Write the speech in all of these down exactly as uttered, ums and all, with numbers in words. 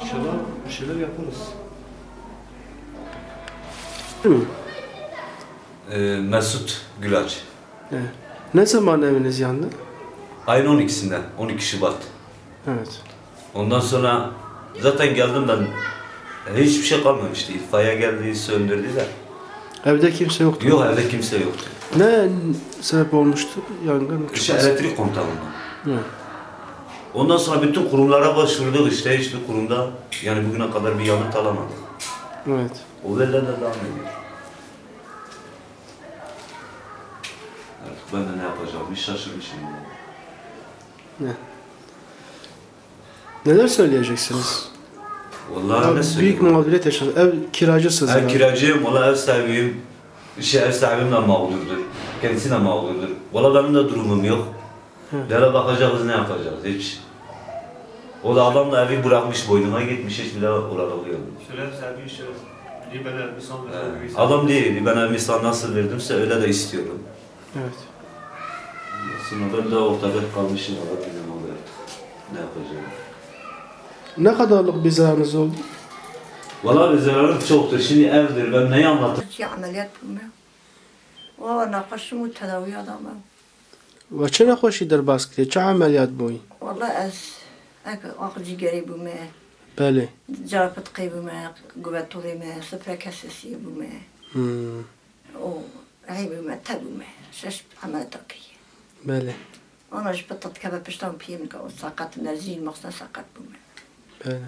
İnşallah bir şeyler yaparız. Ee, Mesut Gülaç. Evet. Ne zaman eviniz yandı? Ayın on ikisinde, on iki Şubat. Evet. Ondan sonra zaten geldim ben. Hiçbir şey kalmamıştı. İtfaiye geldi, söndürdü de. Evde kimse yoktu. Yok, evde kimse yoktu. Ne sebep olmuştu yangın çıkması? İşte elektrik kontağı ondan. Evet. Ondan sonra bütün kurumlara başvurduk işte, hiçbir kurumda yani bugüne kadar bir yanıt alamadık. Evet. O böyle de devam ediyor. Artık ben de ne yapacağımı şaşırmışım. Ne? Neler söyleyeceksiniz? Vallahi Ya ne büyük söyleyeyim? mağduriyet yaşadınız. Ev kiracısınız Ev herhalde. kiracıyım, valla ev sahibiyim. Şey, ev sahibim de mağdurdur. Kendisi de mağdurdur. Valla benim de durumum yok. Hı. Böyle bakacağız, ne yapacağız hiç. O da adam da evi bırakmış, boynuna gitmiş, hiç bir daha oralı yok. Şöyle ev sahibi işte, diyor, ben ev insan He. Adam diyor, ben ev insan nasıl verdimse öyle de istiyorum. Evet. Aslında ben de ortada kalmışım, Allah bilir ne oluyor artık. Ne yapacağım? Ne kadarlık bir zararınız oldu? Valla bir zararım çoktur. Şimdi evdir, ben neyi anlatayım? Şey, ameliyat bûme. O nexweşim û tedawiya da me. We çi nexweşî derbas kiriye? Çi emeliyat bûyî? Wala ez, ek, aqil cîgerê bûme. Belê. Cara pitqê bûme, guvetolê me, sifre kesesiyê bûme. Hmm. O, ey bûme, te bûme. Şeş emeliyata kiriye. Belê. Ana ji pita dikeve pişta û piyê min ke o seqet, nerzîn maxsen seqet bûme. Belê.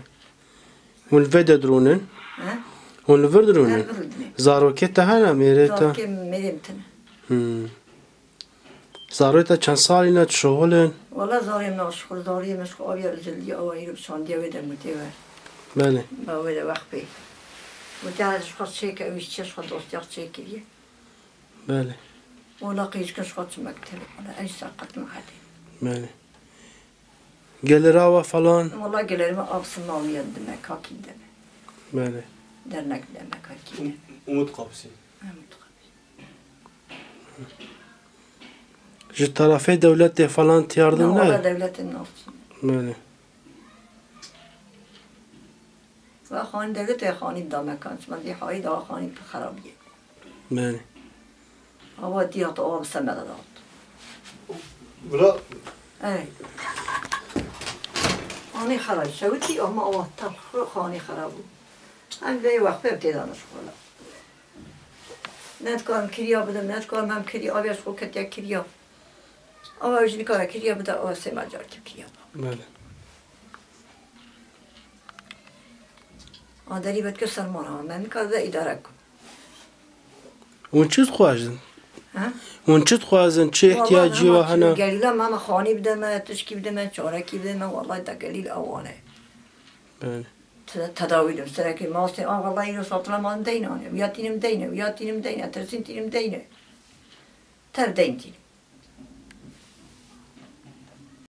Hûn li vê de dirûnin? He? Hûn li vir dirûnin? He, vir dirûnin. Zarokê te hene, mêrê te? Zarokê mêrê min tine. Hmm. Zarokê te çend salî ne, dişixulin? Wala zarê min naşixul, zarê min ji xwe aviya Rizildiya awa îro şandiya wê de mûtê we. Belê. Ba wê de wexpê. Mûtê ji xwe çêke, ew jî çê ji xwe dostiya çêkiriye. Belê. Wala qîzkin ji xwe çi mektebê, wala ey seqet mehedê. Belê. Gelira we falan? Wala gelerime av simawiye dime, kakî dime. Belê. Dernek dime, kakî dime. Umut Kapısı. Umut Kapısı. Ji tarafê dewletê falan ti yardim Ne, ne? Wala dewletin nasıl? Belê. Ve xanî dewletê xanî dame kan, çima dî hayî daha xanî pir xerab ye. Belê. Awa dî hat awa bi semeda dat. Bira. Ey. Anî xerab, şewitî ama awa tam xanî xerab bû. Em vê wextê tê dane şixula. Ne dikarim kiriya bidim, ne dikarim hem kiriya, aviya ji xwe ketiya kiriya. Ama ew jî nikare kiriya bide, awa sê mecar kiriya. Belê. A derî vetkir sermana, me nikare de îdare ku. Hûn çi dixwazin? Ha? Hûn çi dixwazin? Çi ihtiyacî we hene? Gelîla me, me xanî bide me, tişkî bide me, çarekî bide me, wallahî de gelîl ew wane. Belê. Te-, tedawî de serekê mastê, a wallahî îro satile man deyne, ya tînim deyne, ya tînim deyne, tirsîn tînim deyne. Tev deyn tînim.